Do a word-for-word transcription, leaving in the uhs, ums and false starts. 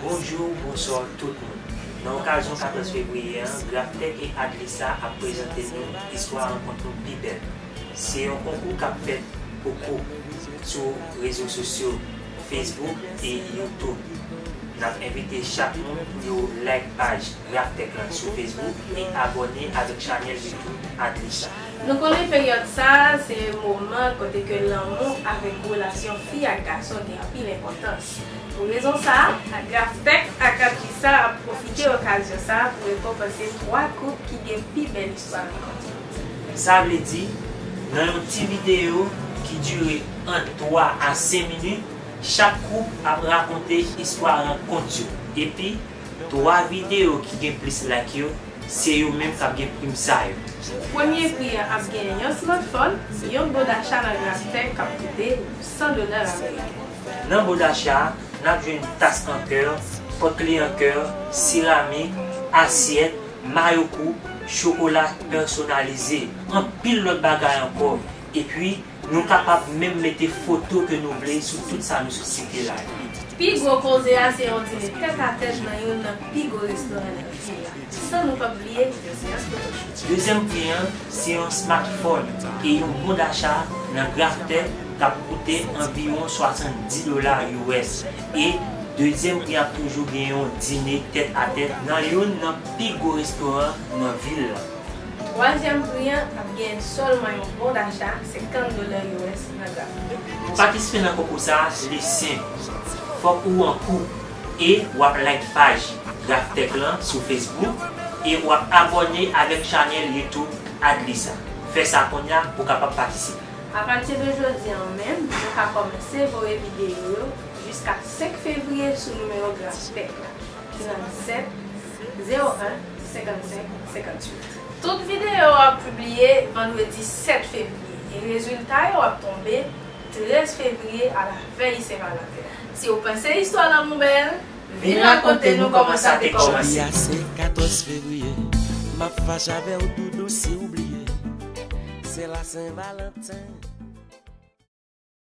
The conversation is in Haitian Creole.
Bonjou, bonswa tout moun. Nan okazyon katòz fevriye an, Graftech e Adlisa ap prezante nou istwa rankont nou pi bèl. Se yon konkou k ap fèt pou koup sou rezo sosyo Facebook e YouTube. N ap envite chak moun pou yo like paj Graftech lan sou Facebook e abòne avèk chanèl YouTube Adlisa. Nou konnen peryòd sa a se moman kote ke lanmou avèk relasyon fi ak gason gen anpil enpòtans. Pou rezon sa a, Graftech ak Adlisa ap pwofite okazyon sa a pou rekonpanse twa koup ki gen pi bèl istwa rankont yo. Sa vle di, nan yon ti videyo ki dire ant twa a senk minit, chak koup ap rakonte istwa rankont yo. Epi, twa videyo ki gen plis like yo, se yo menm k ap gen prim sa yo. Premye pri an ap gen yon smartphone, yon bon dacha nan Graftech k ap koute san dola ameriken. Nan bon dacha a, n ap jwenn tas an kè, pòt kle an kè, seramik, asyèt, mayo koup, chokola pèsonalize, anpil lòt bagay ankò. Epi, nou kapab menm mete foto ke nou vle sou tout sa nou sot site la yo. Pi gwo koze a se yon dine tèt a tèt nan youn nan pi gwo restoran nan vil la, san nou p ap bliye yon seyans foto. Dezyèm pri an se yon smartphone e yon bon dacha nan Graftech k ap koute anviwon swasanndis dola U S. E dezyèm pri an ap toujou gen yon dine tèt a tèt nan youn nan pi gwo restoran nan vil la. Twazyèm pri an ap gen sèlman yon bon dacha senkant dola U S nan Graftech. Pou patisipe nan konkou sa a, li senp. Fòk ou an koup e w ap like paj Graftech lan sou Facebook e w ap abòne avèk chanèl YouTube Adlisa. Fè sa kounye a pou w kapab patisipe. Apati de jodi a menm, nou ka kòmanse voye videyo yo jiska senk fevriye sou nimewo Graftech la, ki nan sèt zewo en senkannsenk senkannwit. Tout videyo yo ap pibliye vandredi sèt fevriye e rezilta yo ap tonbe trèz fevriye alavèy Sen Valanten. Si w panse istwa lanmou bèl, vin rakonte nou kòman sa te kòmanse. Jodi a se katòz fevriye, m ap fache avè w doudou si w bliye. Se la Sen Valanten.